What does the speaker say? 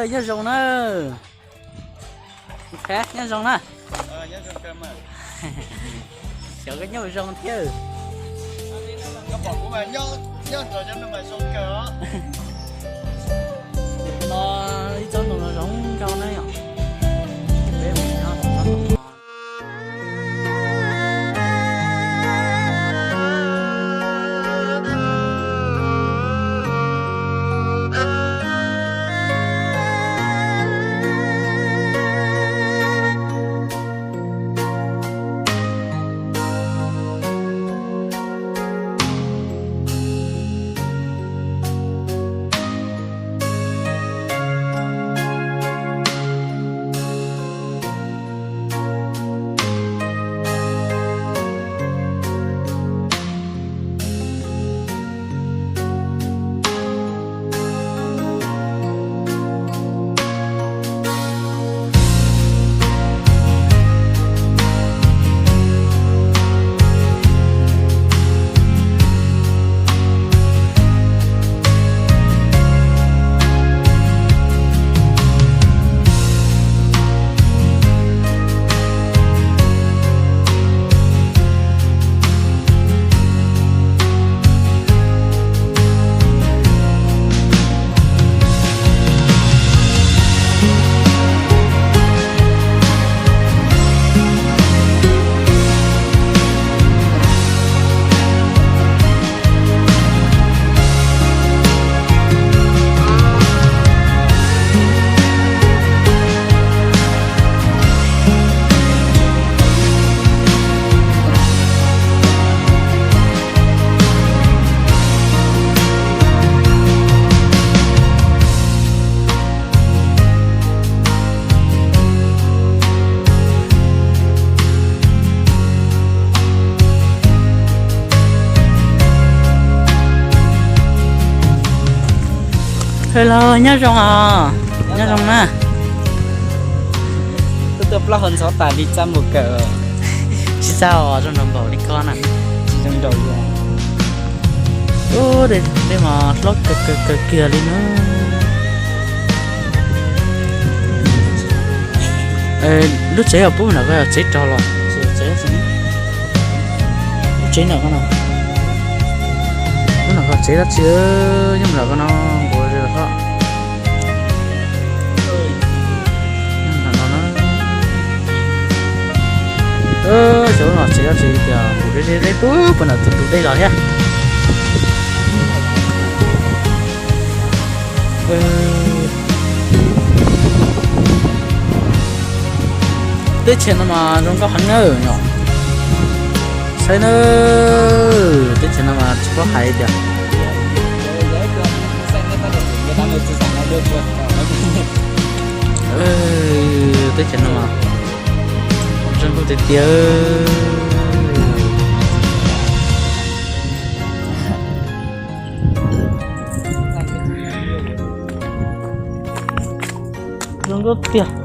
Nyob zoo na. Nyob zoo na. Xyov koj nyob zoo thiab. Los ib tsob ntoo no zoo nkauj na yom. Peb mus nyob tom tsob ntoo no. Hello, nyob zoo os, nyob zoo na. Tuaj plaub hau ntxhov tas li txaj npaum kawg. Tsis txaj os, zoo nraug npaum li koj na. Tsis zoo nraug li. Ub, dej mas hlob kawg kawg kawg kiag li na. Lub tsev os, pub nram ko tsev rog los. Lub tsev nram ko no. Lub nram ko tsev dab tsi, nyob nram ko no nqus zog. Xyov lub no tsev dab tsi tias nqus ze ze deb pub puag nram tus ntug dej los thiab. Teb chaws no mas zoo nkauj heev na yom. Saib na, teb chaws no mas tsis paub hais tias, teb chaws no mas zoo nkauj tiag tiag. Zoo nkauj tiag.